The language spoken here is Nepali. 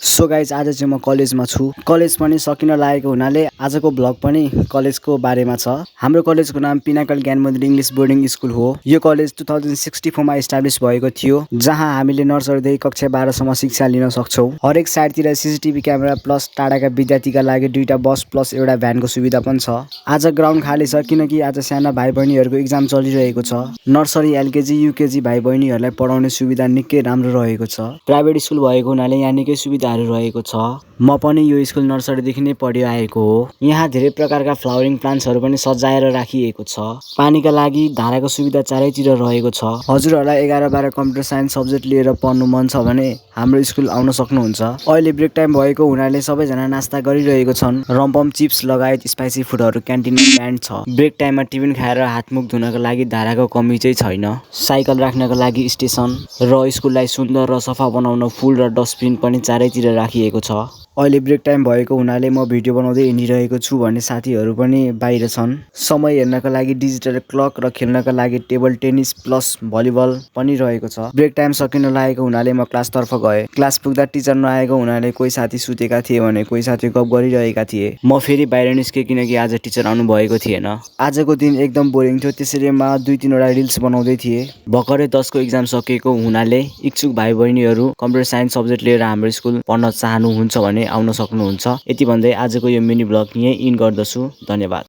सो गाइज आज चाहिँ म कलेजमा छु। कलेज पनि सकिन लागेको हुनाले आजको भ्लग पनि कलेजको बारेमा छ। हाम्रो कलेजको नाम पिनाकल ज्ञान मन्दिर इङ्ग्लिस बोर्डिङ स्कुल हो। यो कलेज 2064 मा इस्टाब्लिस भएको थियो, जहाँ हामीले नर्सरीदेखि कक्षा 12 सम्म शिक्षा लिन सक्छौं। हरेक साइडतिर सीसीटीभी क्यामेरा प्लस टाढाका विद्यार्थीका लागि 2टा बस प्लस एउटा भ्यानको सुविधा पनि छ। आज ग्राउन्ड खाली छ किनकि आज साना भाइ बहिनीहरूको एक्जाम चलिरहेको छ। नर्सरी एलकेजी युकेजी भाइ बहिनीहरूलाई पढाउने सुविधा निकै राम्रो रहेको छ। प्राइभेट स्कुल भएको हुनाले यहाँ निकै सुविधाहरू रहेको छ। म पनि यो स्कुल नर्सरीदेखि नै पढि आएको हो। यहाँ धेरै प्रकारका फ्लावरिङ प्लान्ट्सहरू पनि सजाएर राखिएको छ। पानीका लागि धाराको सुविधा चारैतिर रहेको छ। हजुरहरूलाई 11-12 कम्प्युटर साइन्स सब्जेक्ट लिएर पढ्नु मन छ भने हाम्रो स्कुल आउन सक्नुहुन्छ। अहिले ब्रेक टाइम भएको हुनाले सबैजना नास्ता गरिरहेको छन्। रम्पम चिप्स लगायत स्पाइसी फुडहरू क्यान्टिनमा ब्यान्ड छ। ब्रेक टाइममा टिफिन खाएर हातमुख धुनको लागि धाराको कमी चाहिँ छैन। साइकल राख्नको लागि स्टेसन र स्कुललाई सुन्दर र सफा बनाउन फुल र डस्टबिन पनि चारैतिर राखिएको छ। अहिले ब्रेक टाइम भएको हुनाले म भिडियो बनाउँदै हिँडिरहेको छु भन्ने साथीहरू पनि बाहिर छन्। समय हेर्नका लागि डिजिटल क्लक र खेल्नका लागि टेबल टेनिस प्लस भलिबल पनि रहेको छ। ब्रेक टाइम सकिन लागेको हुनाले म क्लासतर्फ गएँ। क्लास पुग्दा टिचर नआएको हुनाले कोही साथी सुतेका थिए भने कोही साथी गफ गरिरहेका थिए। म फेरि बाहिर निस्केँ किनकि आज टिचर आउनु भएको थिएन। आजको दिन एकदम बोरिङ थियो, त्यसैले म 2-3 वटा रिल्स बनाउँदै थिएँ। भर्खरै 10 को एक्जाम सकिएको हुनाले इच्छुक भाइ बहिनीहरू कम्प्युटर साइन्स सब्जेक्ट लिएर हाम्रो स्कुल पढ्न चाहनुहुन्छ भने आउन सक्नुहुन्छ। यति भन्दै आजको यो मिनी भ्लग यहीँ इन गर्दछु। धन्यवाद।